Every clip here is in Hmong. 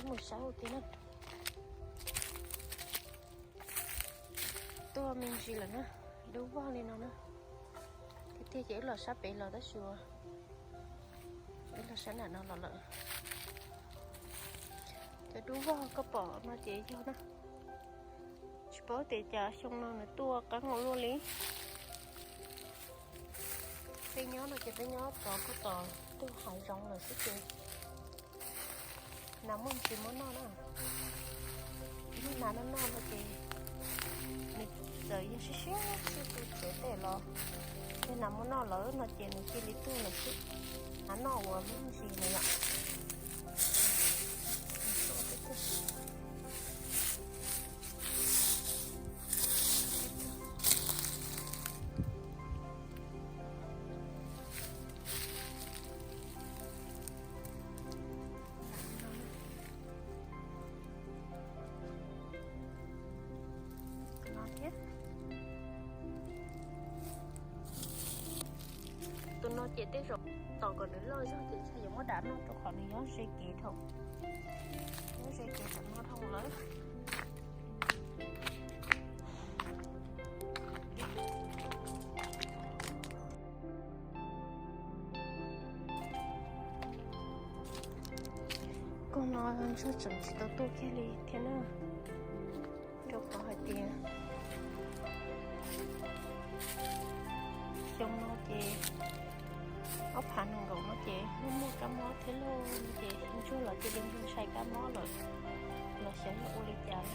Mus saib ua ke na. Tuaj me ntsis lawm na, dub vog li no na. Tiag tiag ces wb los sab pem los tab sis wb los sab nram no los lawm. Cov dub vog koj pom no ces yog na. Tsis paub tias cas xyoo no nws tuaj qab nkaus luaj li. Peb nyob no ces peb nyob rov koj tom tus hav zoov lawm xwb ces nas muaj ntsis muab noj na. Yog nas noj noj no ces nws txawm yog siab siab xwb tu tsev tej los, yog nas muab noj lawm no ces nws cia li tuag lawm xwb. Nas noj uas muaj ntsis no yom. Tus no thiab. Tus no ces tej zaum tos kom nws loj zog ces yuav muab dam noj rau qhov nws nyob ze kev dhau, nyob ze kev tam no dhau lawm. Koog no ntsuag tseem tsis tau tuaj kiag li thiab na, rau qhov hais tias xyoo no ces ob phav nees nkaum no ces muaj muaj kab mob thiab lauj, ces ntsuag los cia li ntshai kab mob lawm, los xyov yog ua li cas.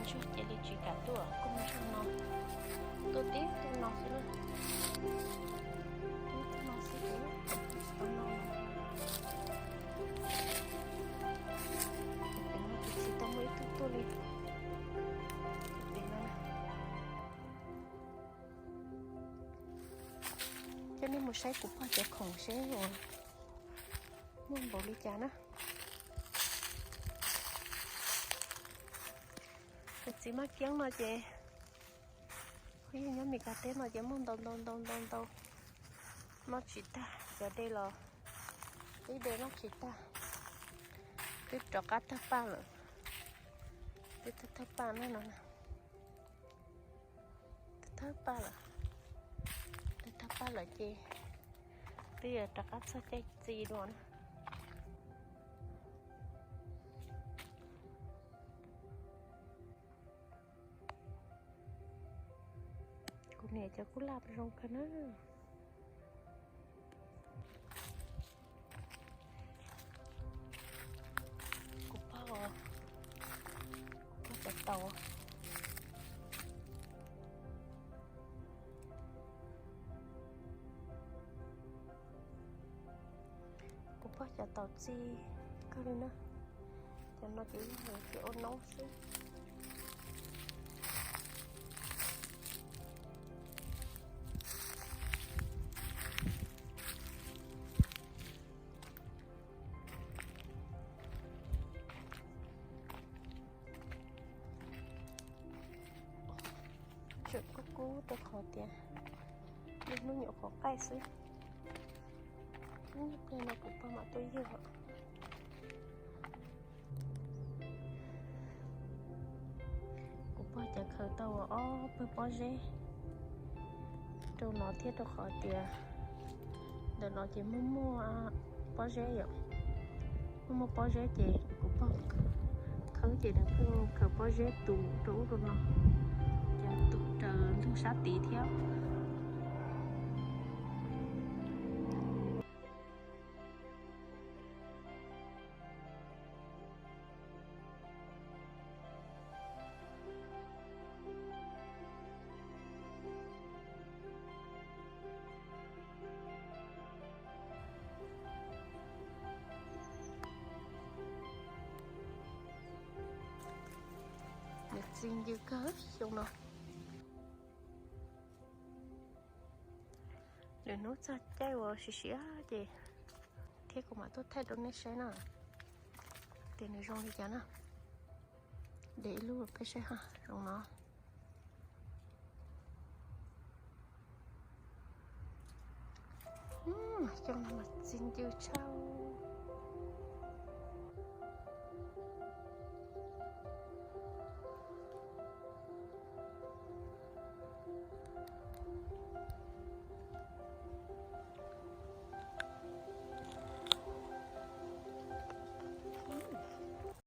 Ntsuag cia li tsis kam tuaj, koog ntsuag no tuaj tib tug no xwb, tib tug no xwb, tsis tau noj. Pem no ces tsis tau muaj ib tug tuaj li. Pem no, coj nej mus saib kuv pog cov khoom seb uas muaj npaum li cas na. Tus txiv maj kiab no ces phooj ywg nyob Mes Kas teb no ces muaj ntau ntau ntau ntau ntau, noj tsis tag. Cov de los ib de noj tsis tag, twb rov qab tawg paj lawm. Twb tawg tawg paj no no, twb tawg paj lawm. Twb tawg paj lawm ces twb yuav rov qab txog caij txi dua na. Kuv niam cov kuj laj zoo kawg na. Kuv pog, kuv pog cov taum, kuv pog cov taum txi kawg li na. Cov no ces yog hais tias ua noob xwb. Tseem kub kub rau qhov tias niaj hnub nyuam qhuav qaij xwb. Ib pliag no kuv pog mam tuaj yug. Kuv pog cov khaws tau ob pawg pob zeb rau no thiab, rau qhov tias ntawm no ces muaj muaj pob zeb yom. Muaj muaj pob zeb ces kuv pog khawb ces nws pheej khaws pob zeb tus rau ub rau no, ces tus raws ntug sab tid thiab. Nws txi ncw kawg xyoo no. Lwm hnub txog caij uas siav siav ces thiab kuv mam tuaj thaij rau nej saib na, tias nws zoo li cas na. De ib lub peb saib ha, zoo no. Xyoo no mas txi ncw tshaj.